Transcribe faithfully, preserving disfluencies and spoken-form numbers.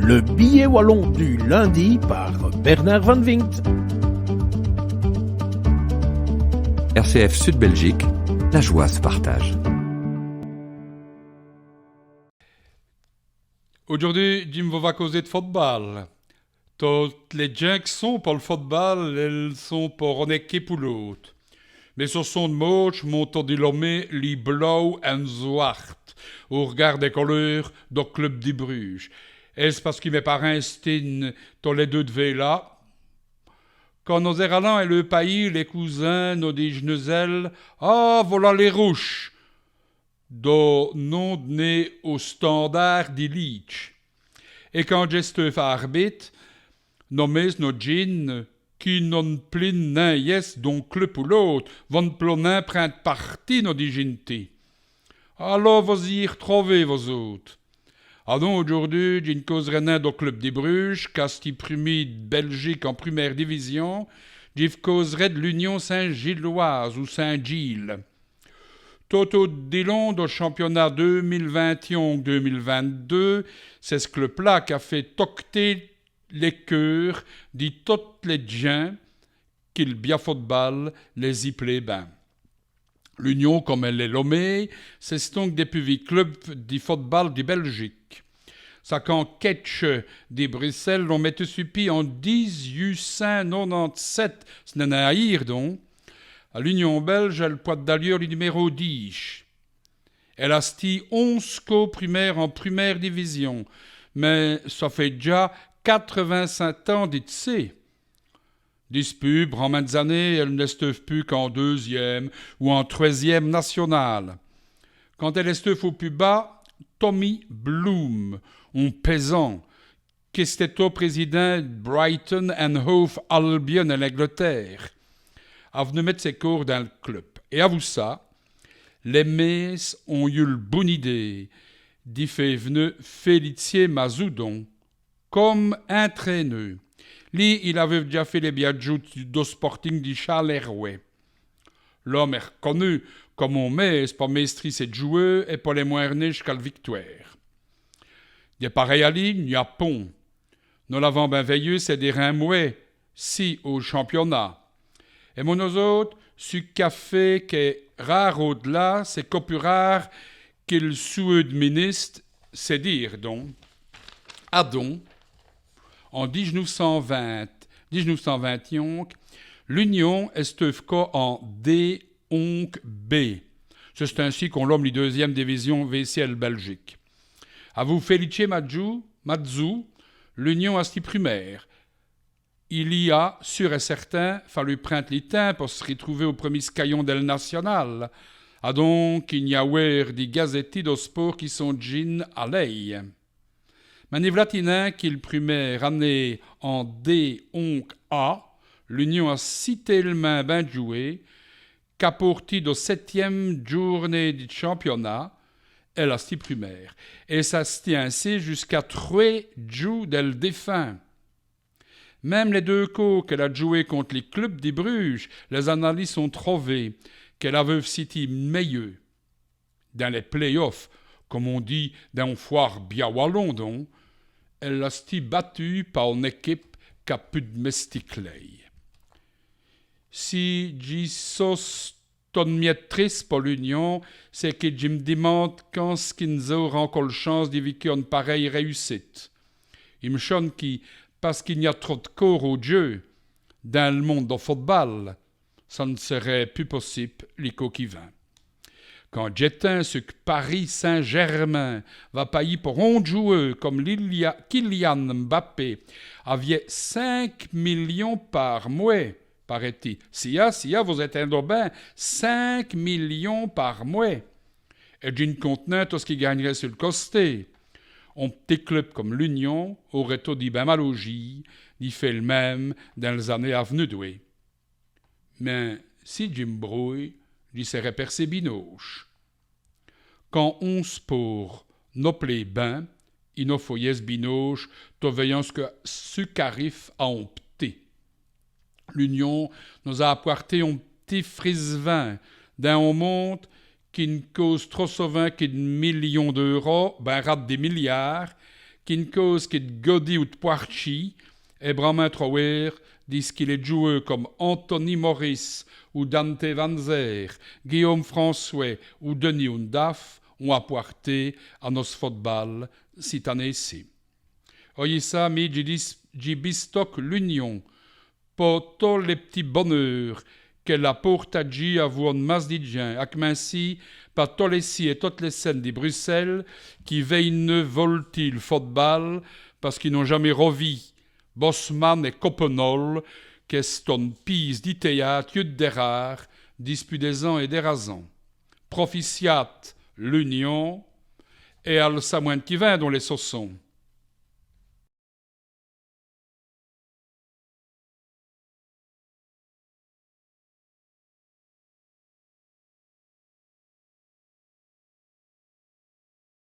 Le billet wallon du lundi par Bernard Van Vingt. R C F Sud Belgique, la joie se partage. Audjoûrdu, dji m' va causer d' football. Totes lès djins qui sont po l' football, èles sont po one équipe ou l'ôte. Mins so sont d' motchs, m'ont todi lomé li Blauw en Zwart, au r'gârd dès coleûrs do club di Bruges. Èst-ce pace qui mès parints stînent tos lès deûs d' vêla ? Quand nos-èralans è leû payis, lès cousins nos dîjenut zèls : « Ah, vola lès Roûjes ! » Do nom d'ner au Standard di Lîdje. Èt quand dj'èsteû arbite, nos mêsses nos d'jinenut qui nos n' plinne nin yèsse d'on club ou l'ôte, vos n' p'loz nin prinde parti, nos dîjinut-i. Alôrs vos-î r'trouvez, vos-ôtes. Adon, audjoûrdu, dji n' causerè nin do club di Bruges, qu'a stî prumî d' Bèljike en prumêre division, dji v' causerè d' l'Union Saint-Gilloise ou Saint-Gilles. Tot au dilong do championat deûs mile vint-t-onk deûs mile vint-deûs, c'èst ç' club-là qu'a faît toqueter lès keûrs di totes lès djins qui l' bia football lès-î plêt bin. L'Union, come èle èst lomêye, c'è-st-onk dès pus vîs clubs di football di Bèljike. Ça qu'en kètche di Brussèle l'ont mètu su pîd en dîj-ût cint nonante-sèt, ç' n'èst nin a dîre, don. A l'Union bèlje, èle pwate d'alieûrs li numéro dîj. Èle a stî onze côps prumêre en prumêre division, mins ça faît dèdjà quatre-vints-sèt ans di ça. Dispûs branmint dès-anéyes, èle n'èsteûve pus qu'en deûzième ou en trwèzième nationale. Quand èle èsteûve au pus bas, Tommy Bloom, on pèzant, qu'èsteût président Brighton and Hove Albion è l'Angletêre, av'nut mète sès caurs dins l' club. Èt avou ça, lès mêsses ont yeû l' boune idéye di fé v'nu Félicié Mazou, don, come intrèneû. Li, il aveûve dèdjà faît lès bias djoûs do Sporting di Châlèrwè. L'ome èst r'conu come on mêsse po mêstrî sès djouweûs èt po lès mwin.ner jusqu'al victwêre. Dès parèys a li, gn-a pont. Nos l'avans bin vèyu cès dêrins mwès, ci au championat. Èt mo nos-ôtes, çu qu'a faît qu'èst râre au-d'là, c'èst co pus râre qui l' souweû d' ministe, c'èst dîre, don. Adon, en dîj-noûf cint vint, dîj-noûf cint vint-t-onk, l'Union èsteûve co en D onk B. C'è-st-insi qu'on lome li deûzième division vêci èl Bèljike. Avou Félicié Mazou, Mazou, l'Union a stî prumêre. I lî a, sûr èt cèrtin, falu prinde li tins po s' r'trouver au prumî scayon dèl nationale. Adon, i gn-a wêre dès gazètîs do sport qui sondjinut a lèy. Mins ni v'la-t-i nin qui l' prumêre anéye en D onk A, l'Union a si télemint bin djouwé qu'a pârti do sètyinme djoûrnéye di championat, èle a stî prumêre. Èt ça a stî insi jusqu'à trwès djoûs dèl dèfin. Minme lès deûs côps qu'èle a djouwé conte li club di Bruges, lès-analîses ont trouvé qu'èle aveûve stî mèyeû. Dins lès play-offs, come on dit dins on fwârt bia walon, don, èle a stî batûwe pa one èquipe qu'a pus d' mèsticlêye. Si dji so one miète trisse po l'Union, c'èst qui dji m' dimande quand ç' qu'i-z-auront co l' chance di viker one parèye rèyussite. I m' chone qui, pace qu'i gn-a trop d' caurs au djeu dins l' monde do football, ça n' sèrè pus possibe li côp qui vint. Quand dj'ètind ç' qui Paris Saint-Germain va payî po on djouweû come Lilia-, Kylian Mbappé, aviè cinq millions par mwès, parèt-i. Sia, sia, vos-ètindoz bin, cinq millions par mwès. Èt dji n' compte nin tot ç' qu'i gangn'rè su l' costé. On p'tit club come l'Union âreut todi bin malaujî di fé l' minme dins lès-anéyes a v'nu, dwè. Mins si dji m' brouye, dji sèrè pèrcé binauje. Quand on sport nos plêt bin, i nos faut yèsse binauje tot vèyant ç' qui, ç' qu'arive a on p'tit. L'Union nos a apwarté on p'tit frisvint dins on monde qui n' cause trop sovint qui d' milions d'euros, bin rade dès miliârds, Quine cause qui d' godî ou d' pwârtchî, èt branmint trop wêre, disent qui lès djouweûs come Anthony Moris ou Dante Vanzeir, Guillaume François ou Denis Houndaff ont apwârté à nosse football ciste anéye-ci. Oyi ça, mi, dji dis-, dji bistoke l'Union po tos lès p'tits boneûrs qu'èle a pôrtadjî avou one masse di djins, a c'mincî pa tos lès cis èt totes lès cènes di Brussèle qui vèy'nut voltî l' football pace qu'i n'ont jamaîs rovî Bosman èt Coppenole, qu'èst one pîce di tèyâte yeû d' dès rares dispûs dès-ans èt dès razans. Proficiate l'Union èt al samwin.ne qui vint, don, lès soçons.